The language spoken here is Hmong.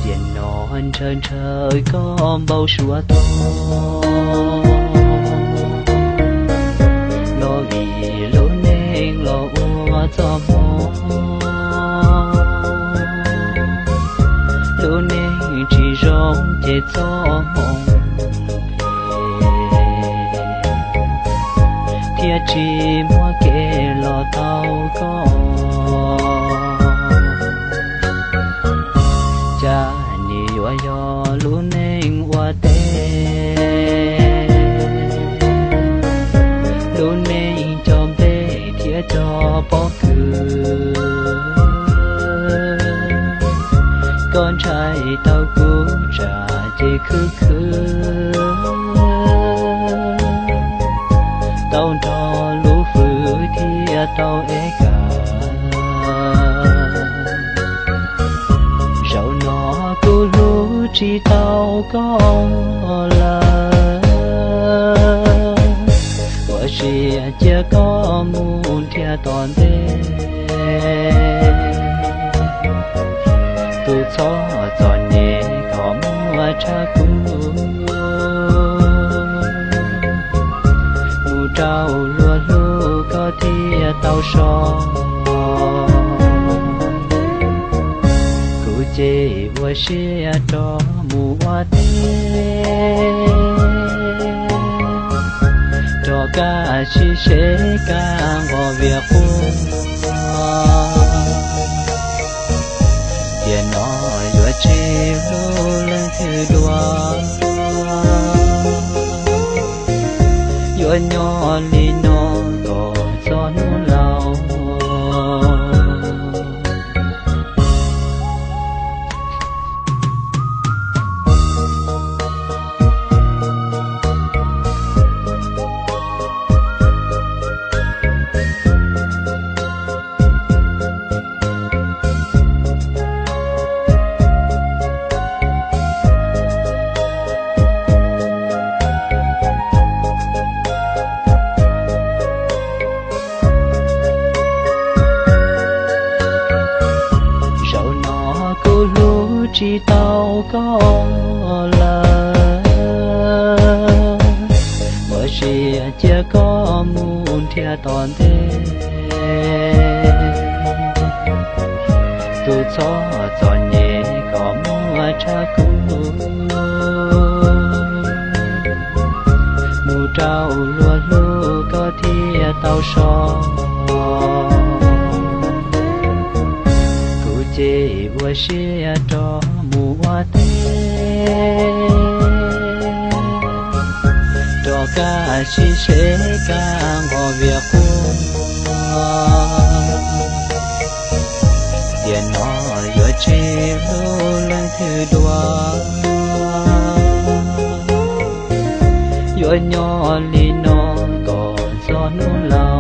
Tiam no ntshaw ntshaw koj npau suav tuag, los vim lub neej los ua txoj hmoo. Lub neej tsis zoo ces txoj hmoo thiab tsis muaj kev los tau koj. Cas nim yuav yog lub neej ua teb, lub neej cov nplej thiab cov pob kws. Koj ntshai tau kuv tsam ces khwv khwv tau nrog lub hws thiaj tau ev kawm. Zaum no kuv hlub tsis tau koj lawm, ua siab cia koj mus nrhiav tom ntej. Tus txhob txom nyem kom muaj tshaj kuv, mus rau luag hlub koj thiaj tau so. Kuv ces ua siab rov mus ua teb, rov kaj sib seb kaj nqos vias quaj. Tiam no yuav tsis hlub leej twg dua, yuav nyob li no kom txog hnub laus. Zaum no kuv hlub tsis tau koj lawm, ua siab cia koj mus nrhiav tom ntej. Tus txhob txom nyem kom muaj tshaj kuv, mus rau luag hlub koj thiaj tau so. Kuv ces ua siab rov mus ua teb, rov kaj sib seb kaj nqos vias quaj. Tiam no yuav tsis hlub leej twg dua, yuav nyob li no kom txog hnub laus.